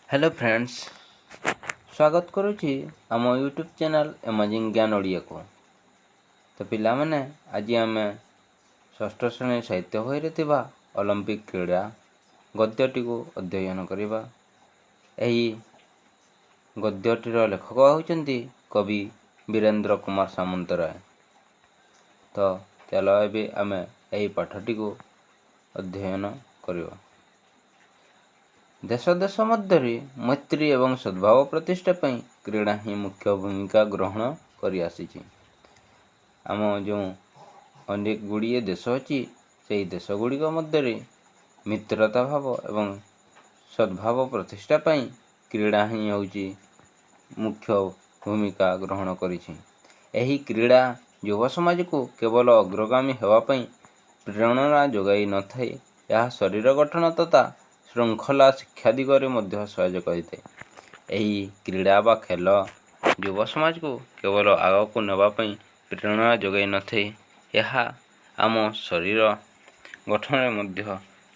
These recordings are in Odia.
ହ୍ୟାଲୋ ଫ୍ରେଣ୍ଡସ୍, ସ୍ୱାଗତ କରୁଛି ଆମ ୟୁଟ୍ୟୁବ୍ ଚ୍ୟାନେଲ୍ ଏମାଜିଂ ଜ୍ଞାନ ଓଡ଼ିଆକୁ। ତ ପିଲାମାନେ, ଆଜି ଆମେ ଷଷ୍ଠ ଶ୍ରେଣୀ ସାହିତ୍ୟ ବହିରେ ଥିବା ଅଲମ୍ପିକ୍ କ୍ରୀଡ଼ା ଗଦ୍ୟଟିକୁ ଅଧ୍ୟୟନ କରିବା। ଏହି ଗଦ୍ୟଟିର ଲେଖକ ହେଉଛନ୍ତି କବି ବୀରେନ୍ଦ୍ର କୁମାର ସାମନ୍ତରାୟ। ତ ଚାଲ, ଏବେ ଆମେ ଏହି ପାଠଟିକୁ ଅଧ୍ୟୟନ କରିବା। ଦେଶ ଦେଶ ମଧ୍ୟରେ ମୈତ୍ରୀ ଏବଂ ସଦ୍ଭାବ ପ୍ରତିଷ୍ଠା ପାଇଁ କ୍ରୀଡ଼ା ହିଁ ମୁଖ୍ୟ ଭୂମିକା ଗ୍ରହଣ କରିଆସିଛି। ଆମ ଯେଉଁ ଅନେକ ଗୁଡ଼ିଏ ଦେଶ ଅଛି, ସେହି ଦେଶ ଗୁଡ଼ିକ ମଧ୍ୟରେ ମିତ୍ରତା ଭାବ ଏବଂ ସଦ୍ଭାବ ପ୍ରତିଷ୍ଠା ପାଇଁ କ୍ରୀଡ଼ା ହିଁ ହେଉଛି ମୁଖ୍ୟ ଭୂମିକା ଗ୍ରହଣ କରିଛି। ଏହି କ୍ରୀଡ଼ା ଯୁବ ସମାଜକୁ କେବଳ ଅଗ୍ରଗାମୀ ହେବା ପାଇଁ ପ୍ରେରଣା ଯୋଗାଇ ନଥାଏ, ଏହା ଶରୀର ଗଠନ ତଥା ଶୃଙ୍ଖଳା ଶିକ୍ଷା ଦିଗରେ ମଧ୍ୟ ସହାୟକ ହୋଇଥାଏ। ଏହି କ୍ରୀଡ଼ା ବା ଖେଳ ଯୁବ ସମାଜକୁ କେବଳ ଆଗକୁ ନେବା ପାଇଁ ପ୍ରେରଣା ଯୋଗାଇ ନଥାଏ, ଏହା ଆମ ଶରୀର ଗଠନରେ ମଧ୍ୟ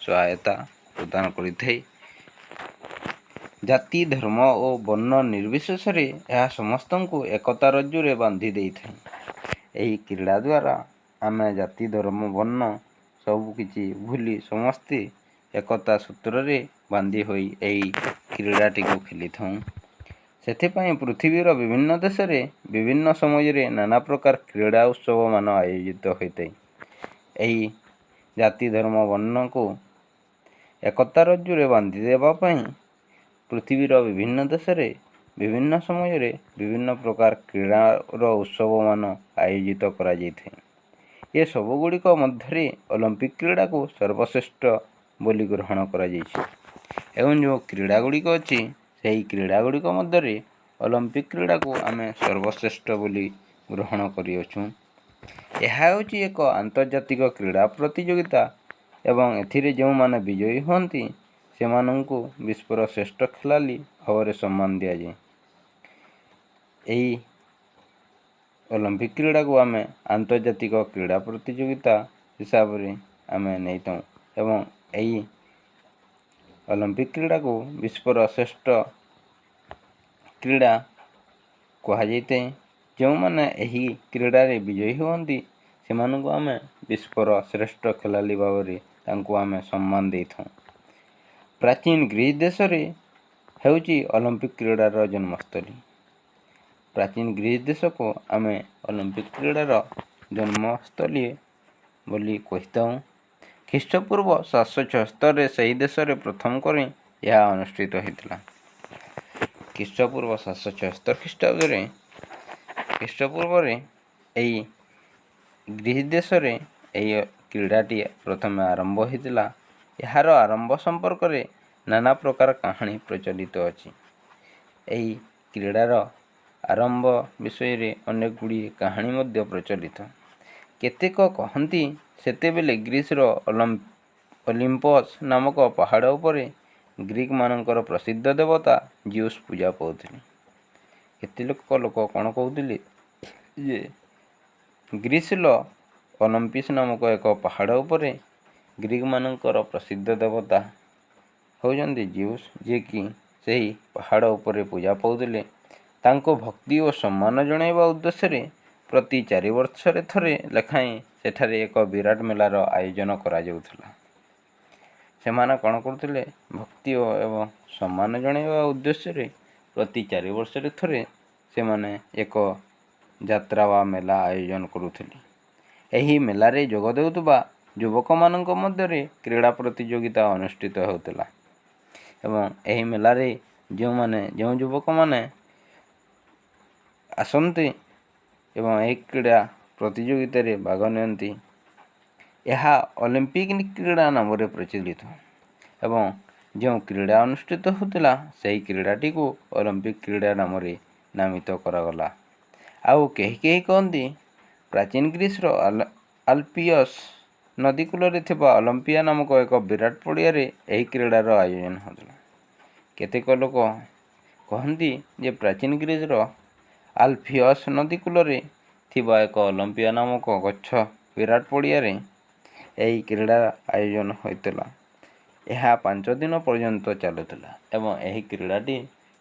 ସହାୟତା ପ୍ରଦାନ କରିଥାଏ। ଜାତି, ଧର୍ମ ଓ ବର୍ଣ୍ଣ ନିର୍ବିଶେଷରେ ଏହା ସମସ୍ତଙ୍କୁ ଏକତା ରଜ୍ଜୁରେ ବାନ୍ଧି ଦେଇଥାଏ। ଏହି କ୍ରୀଡ଼ା ଦ୍ୱାରା ଆମେ ଜାତି, ଧର୍ମ, ବର୍ଣ୍ଣ ସବୁକିଛି ଭୁଲି ସମସ୍ତେ ଏକତା ସୂତ୍ରରେ ବାନ୍ଧି ହୋଇ ଏହି କ୍ରୀଡ଼ାଟିକୁ ଖେଳିଥାଉ। ସେଥିପାଇଁ ପୃଥିବୀର ବିଭିନ୍ନ ଦେଶରେ ବିଭିନ୍ନ ସମୟରେ ନାନା ପ୍ରକାର କ୍ରୀଡ଼ା ଉତ୍ସବମାନ ଆୟୋଜିତ ହୋଇଥାଏ। ଏହି ଜାତି, ଧର୍ମ, ବର୍ଣ୍ଣକୁ ଏକତା ରଜ୍ଜୁରେ ବାନ୍ଧି ଦେବା ପାଇଁ ପୃଥିବୀର ବିଭିନ୍ନ ଦେଶରେ ବିଭିନ୍ନ ସମୟରେ ବିଭିନ୍ନ ପ୍ରକାର କ୍ରୀଡ଼ାର ଉତ୍ସବମାନ ଆୟୋଜିତ କରାଯାଇଥାଏ। ଏସବୁ ଗୁଡ଼ିକ ମଧ୍ୟରେ ଅଲମ୍ପିକ୍ କ୍ରୀଡ଼ାକୁ ସର୍ବଶ୍ରେଷ୍ଠ ବୋଲି ଗ୍ରହଣ କରାଯାଇଛି ଏବଂ ଯେଉଁ କ୍ରୀଡ଼ା ଗୁଡ଼ିକ ଅଛି, ସେହି କ୍ରୀଡ଼ା ଗୁଡ଼ିକ ମଧ୍ୟରେ ଅଲମ୍ପିକ୍ କ୍ରୀଡ଼ାକୁ ଆମେ ସର୍ବଶ୍ରେଷ୍ଠ ବୋଲି ଗ୍ରହଣ କରିଅଛୁ। ଏହା ହେଉଛି ଏକ ଆନ୍ତର୍ଜାତିକ କ୍ରୀଡ଼ା ପ୍ରତିଯୋଗିତା ଏବଂ ଏଥିରେ ଯେଉଁମାନେ ବିଜୟୀ ହୁଅନ୍ତି, ସେମାନଙ୍କୁ ବିଶ୍ୱର ଶ୍ରେଷ୍ଠ ଖେଳାଳି ଭାବରେ ସମ୍ମାନ ଦିଆଯାଏ। ଏହି ଅଲମ୍ପିକ୍ କ୍ରୀଡ଼ାକୁ ଆମେ ଆନ୍ତର୍ଜାତିକ କ୍ରୀଡ଼ା ପ୍ରତିଯୋଗିତା ହିସାବରେ ଆମେ ନେଇଥାଉ ଏବଂ ଏହି ଅଲମ୍ପିକ୍ କ୍ରୀଡ଼ାକୁ ବିଶ୍ୱର ଶ୍ରେଷ୍ଠ କ୍ରୀଡ଼ା କୁହାଯାଇଥାଏ। ଯେଉଁମାନେ ଏହି କ୍ରୀଡ଼ାରେ ବିଜୟୀ ହୁଅନ୍ତି, ସେମାନଙ୍କୁ ଆମେ ବିଶ୍ୱର ଶ୍ରେଷ୍ଠ ଖେଳାଳି ଭାବରେ ତାଙ୍କୁ ଆମେ ସମ୍ମାନ ଦେଇଥାଉ। ପ୍ରାଚୀନ ଗ୍ରୀସ୍ ଦେଶରେ ହେଉଛି ଅଲମ୍ପିକ୍ କ୍ରୀଡ଼ାର ଜନ୍ମସ୍ଥଳୀ। ପ୍ରାଚୀନ ଗ୍ରୀସ୍ ଦେଶକୁ ଆମେ ଅଲମ୍ପିକ୍ କ୍ରୀଡ଼ାର ଜନ୍ମସ୍ଥଳୀ ବୋଲି କହିଥାଉ। ଖ୍ରୀଷ୍ଟପୂର୍ବ 776ରେ ସେହି ଦେଶରେ ପ୍ରଥମ କରି ଏହା ଅନୁଷ୍ଠିତ ହୋଇଥିଲା। ଖ୍ରୀଷ୍ଟପୂର୍ବ 776 ଖ୍ରୀଷ୍ଟାବ୍ଦରେ, ଖ୍ରୀଷ୍ଟପୂର୍ବରେ ଏହି ଗ୍ରୀସ୍ ଦେଶରେ ଏହି କ୍ରୀଡ଼ାଟି ପ୍ରଥମେ ଆରମ୍ଭ ହୋଇଥିଲା। ଏହାର ଆରମ୍ଭ ସମ୍ପର୍କରେ ନାନା ପ୍ରକାର କାହାଣୀ ପ୍ରଚଳିତ ଅଛି। ଏହି କ୍ରୀଡ଼ାର ଆରମ୍ଭ ବିଷୟରେ ଅନେକ ଗୁଡ଼ିଏ କାହାଣୀ ମଧ୍ୟ ପ୍ରଚଳିତ। କେତେକ କହନ୍ତି, ସେତେବେଳେ ଗ୍ରୀସର ଅଲିମ୍ପସ୍ ନାମକ ପାହାଡ଼ ଉପରେ ଗ୍ରୀକମାନଙ୍କର ପ୍ରସିଦ୍ଧ ଦେବତା ଜିଉସ୍ ପୂଜା ପାଉଥିଲେ। କେତେ ଲୋକ କ'ଣ କହୁଥିଲେ ଯେ ଗ୍ରୀସର ଅଲମ୍ପିସ୍ ନାମକ ଏକ ପାହାଡ଼ ଉପରେ ଗ୍ରୀକମାନଙ୍କର ପ୍ରସିଦ୍ଧ ଦେବତା ହେଉଛନ୍ତି ଜିଉସ୍, ଯିଏକି ସେହି ପାହାଡ଼ ଉପରେ ପୂଜା ପାଉଥିଲେ। ତାଙ୍କୁ ଭକ୍ତି ଓ ସମ୍ମାନ ଜଣାଇବା ଉଦ୍ଦେଶ୍ୟରେ ପ୍ରତି 4 ବର୍ଷରେ ଥରେ ଲେଖାଏଁ ସେଠାରେ ଏକ ବିରାଟ ମେଳାର ଆୟୋଜନ କରାଯାଉଥିଲା। ସେମାନେ କ'ଣ କରୁଥିଲେ? ଭକ୍ତି ଓ ଏବଂ ସମ୍ମାନ ଜଣାଇବା ଉଦ୍ଦେଶ୍ୟରେ ପ୍ରତି 4 ବର୍ଷରେ ଥରେ ସେମାନେ ଏକ ଯାତ୍ରା ବା ମେଳା ଆୟୋଜନ କରୁଥିଲେ। ଏହି ମେଳାରେ ଯୋଗ ଦେଉଥିବା ଯୁବକମାନଙ୍କ ମଧ୍ୟରେ କ୍ରୀଡ଼ା ପ୍ରତିଯୋଗିତା ଅନୁଷ୍ଠିତ ହେଉଥିଲା ଏବଂ ଏହି ମେଳାରେ ଯେଉଁ ଯୁବକମାନେ ଆସନ୍ତି ଏବଂ ଏହି କ୍ରୀଡ଼ା ପ୍ରତିଯୋଗିତାରେ ଭାଗ ନିଅନ୍ତି, ଏହା ଅଲିମ୍ପିକ୍ କ୍ରୀଡ଼ା ନାମରେ ପ୍ରଚଳିତ ଏବଂ ଯେଉଁ କ୍ରୀଡ଼ା ଅନୁଷ୍ଠିତ ହେଉଥିଲା, ସେହି କ୍ରୀଡ଼ାଟିକୁ ଅଲମ୍ପିକ୍ କ୍ରୀଡ଼ା ନାମରେ ନାମିତ କରାଗଲା। ଆଉ କେହି କେହି କହନ୍ତି, ପ୍ରାଚୀନ ଗ୍ରୀସର ଆଲପିୟସ୍ ନଦୀ କୂଳରେ ଥିବା ଅଲମ୍ପିଆ ନାମକ ଏକ ବିରାଟ ପଡ଼ିଆରେ ଏହି କ୍ରୀଡ଼ାର ଆୟୋଜନ ହେଉଥିଲା। କେତେକ ଲୋକ କହନ୍ତି ଯେ ପ୍ରାଚୀନ ଗ୍ରୀସର ଆଲଫିୟସ୍ ନଦୀ କୂଳରେ ଥିବା ଏକ ଅଲମ୍ପିଆ ନାମକ ଗଛ ବିରାଟ ପଡ଼ିଆରେ ଏହି କ୍ରୀଡ଼ା ଆୟୋଜନ ହୋଇଥିଲା। ଏହା 5 ଦିନ ପର୍ଯ୍ୟନ୍ତ ଚାଲୁଥିଲା ଏବଂ ଏହି କ୍ରୀଡ଼ାଟି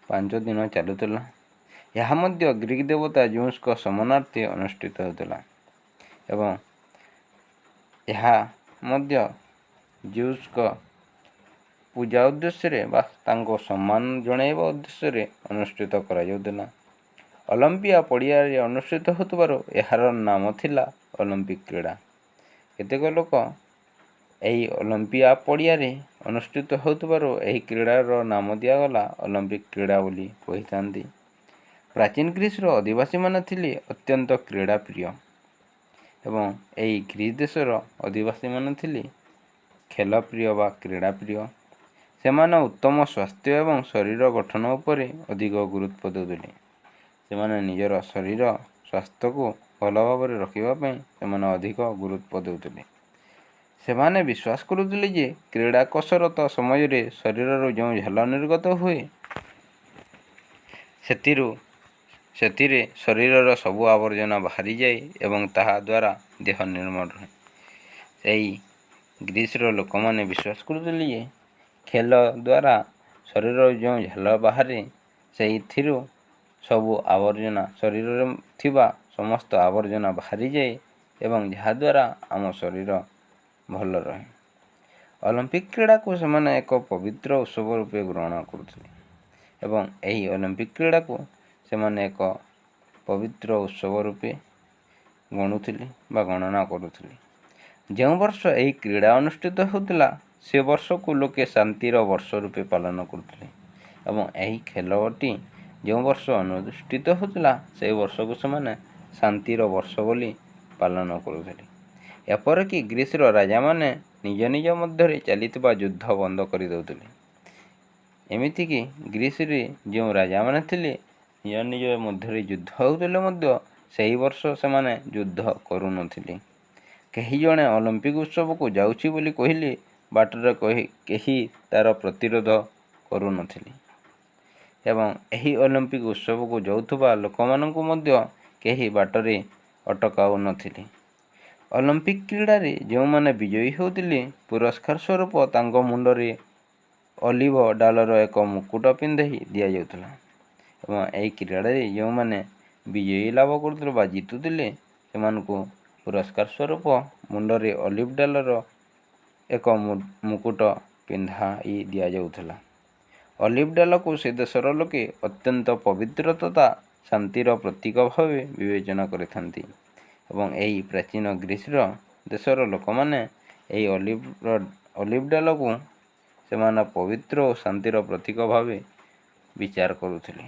5 ଦିନ ଚାଲୁଥିଲା। ଏହା ମଧ୍ୟ ଗ୍ରୀକ୍ ଦେବତା ଜିଉସ୍ଙ୍କ ସମ୍ମାନାର୍ଥେ ଅନୁଷ୍ଠିତ ହେଉଥିଲା ଏବଂ ଏହା ମଧ୍ୟ ଜିଉସ୍ଙ୍କ ପୂଜା ଉଦ୍ଦେଶ୍ୟରେ ବା ତାଙ୍କୁ ସମ୍ମାନ ଜଣାଇବା ଉଦ୍ଦେଶ୍ୟରେ ଅନୁଷ୍ଠିତ କରାଯାଉଥିଲା। ଅଲମ୍ପିଆ ପଡ଼ିଆରେ ଅନୁଷ୍ଠିତ ହେଉଥିବାରୁ ଏହାର ନାମ ଥିଲା ଅଲମ୍ପିକ୍ କ୍ରୀଡ଼ା। କେତେକ ଲୋକ ଏହି ଅଲମ୍ପିଆ ପଡ଼ିଆରେ ଅନୁଷ୍ଠିତ ହେଉଥିବାରୁ ଏହି କ୍ରୀଡ଼ାର ନାମ ଦିଆଗଲା ଅଲମ୍ପିକ୍ କ୍ରୀଡ଼ା ବୋଲି କହିଥାନ୍ତି। ପ୍ରାଚୀନ ଗ୍ରୀସର ଅଧିବାସୀମାନେ ଥିଲେ ଅତ୍ୟନ୍ତ କ୍ରୀଡ଼ା ପ୍ରିୟ ଏବଂ ଏହି ଗ୍ରୀସ୍ ଦେଶର ଅଧିବାସୀମାନେ ଥିଲେ ଖେଳ ପ୍ରିୟ ବା କ୍ରୀଡ଼ା ପ୍ରିୟ। ସେମାନେ ଉତ୍ତମ ସ୍ୱାସ୍ଥ୍ୟ ଏବଂ ଶରୀର ଗଠନ ଉପରେ ଅଧିକ ଗୁରୁତ୍ୱ ଦେଉଥିଲେ। ସେମାନେ ନିଜର ଶରୀର ସ୍ୱାସ୍ଥ୍ୟକୁ ଭଲ ଭାବରେ ରଖିବା ପାଇଁ ସେମାନେ ଅଧିକ ଗୁରୁତ୍ୱ ଦେଉଥିଲେ। ସେମାନେ ବିଶ୍ୱାସ କରୁଥିଲେ ଯେ କ୍ରୀଡ଼ା କସରତ ସମୟରେ ଶରୀରରୁ ଯେଉଁ ଝାଳ ନିର୍ଗତ ହୁଏ, ସେଥିରେ ଶରୀରର ସବୁ ଆବର୍ଜନା ବାହାରିଯାଏ ଏବଂ ତାହା ଦ୍ୱାରା ଦେହ ନିର୍ମଳ ରହେ। ସେହି ଗ୍ରୀସର ଲୋକମାନେ ବିଶ୍ୱାସ କରୁଥିଲେ ଯେ ଖେଳ ଦ୍ୱାରା ଶରୀରରୁ ଯେଉଁ ଝାଳ ବାହାରେ, ସେଇଥିରୁ ସବୁ ଆବର୍ଜନା, ଶରୀରରେ ଥିବା ସମସ୍ତ ଆବର୍ଜନା ବାହାରିଯାଏ ଏବଂ ଯାହାଦ୍ୱାରା ଆମ ଶରୀର ଭଲ ରହେ। ଅଲମ୍ପିକ୍ କ୍ରୀଡ଼ାକୁ ସେମାନେ ଏକ ପବିତ୍ର ଉତ୍ସବ ରୂପେ ଗ୍ରହଣ କରୁଥିଲେ ଏବଂ ଏହି ଅଲମ୍ପିକ୍ କ୍ରୀଡ଼ାକୁ ସେମାନେ ଏକ ପବିତ୍ର ଉତ୍ସବ ରୂପେ ଗଣୁଥିଲେ ବା ଗଣନା କରୁଥିଲେ। ଯେଉଁ ବର୍ଷ ଏହି କ୍ରୀଡ଼ା ଅନୁଷ୍ଠିତ ହେଉଥିଲା, ସେ ବର୍ଷକୁ ଲୋକେ ଶାନ୍ତିର ବର୍ଷ ରୂପେ ପାଳନ କରୁଥିଲେ ଏବଂ ଏହି ଖେଳଟି ଯେଉଁ ବର୍ଷ ଅନୁଷ୍ଠିତ ହେଉଥିଲା, ସେହି ବର୍ଷକୁ ସେମାନେ ଶାନ୍ତିର ବର୍ଷ ବୋଲି ପାଳନ କରୁଥିଲେ। ଏପରିକି ଗ୍ରୀସର ରାଜାମାନେ ନିଜ ନିଜ ମଧ୍ୟରେ ଚାଲିଥିବା ଯୁଦ୍ଧ ବନ୍ଦ କରିଦେଉଥିଲେ। ଏମିତିକି ଗ୍ରୀସରେ ଯେଉଁ ରାଜାମାନେ ଥିଲେ, ନିଜ ନିଜ ମଧ୍ୟରେ ଯୁଦ୍ଧ ହେଉଥିଲେ ମଧ୍ୟ ସେହି ବର୍ଷ ସେମାନେ ଯୁଦ୍ଧ କରୁନଥିଲେ। କେହି ଜଣେ ଅଲମ୍ପିକ୍ ଉତ୍ସବକୁ ଯାଉଛି ବୋଲି କହିଲେ ବାଟରେ କେହି ତା'ର ପ୍ରତିରୋଧ କରୁନଥିଲେ ଏବଂ ଏହି ଅଲମ୍ପିକ୍ ଉତ୍ସବକୁ ଯାଉଥିବା ଲୋକମାନଙ୍କୁ ମଧ୍ୟ କେହି ବାଟରେ ଅଟକାଉନଥିଲେ। ଅଲମ୍ପିକ୍ କ୍ରୀଡ଼ାରେ ଯେଉଁମାନେ ବିଜୟୀ ହେଉଥିଲେ, ପୁରସ୍କାର ସ୍ୱରୂପ ତାଙ୍କ ମୁଣ୍ଡରେ ଅଲିଭ ଡାଳର ଏକ ମୁକୁଟ ପିନ୍ଧାଇ ଦିଆଯାଉଥିଲା। ଏବଂ ଏହି କ୍ରୀଡ଼ାରେ ଯେଉଁମାନେ ବିଜୟୀ ଲାଭ କରୁଥିଲେ ବା ଜିତୁଥିଲେ, ସେମାନଙ୍କୁ ପୁରସ୍କାର ସ୍ୱରୂପ ମୁଣ୍ଡରେ ଅଲିଭ ଡାଳର ଏକ ମୁକୁଟ ପିନ୍ଧାଇ ଦିଆଯାଉଥିଲା। ଅଲିଭ ଡାଳକୁ ସେ ଦେଶର ଲୋକେ ଅତ୍ୟନ୍ତ ପବିତ୍ର ତଥା ଶାନ୍ତିର ପ୍ରତୀକ ଭାବେ ବିବେଚନା କରିଥାନ୍ତି ଏବଂ ଏହି ପ୍ରାଚୀନ ଗ୍ରୀସର ଦେଶର ଲୋକମାନେ ଏହି ଅଲିଭ ଡାଳକୁ ସେମାନେ ପବିତ୍ର ଓ ଶାନ୍ତିର ପ୍ରତୀକ ଭାବେ ବିଚାର କରୁଥିଲେ।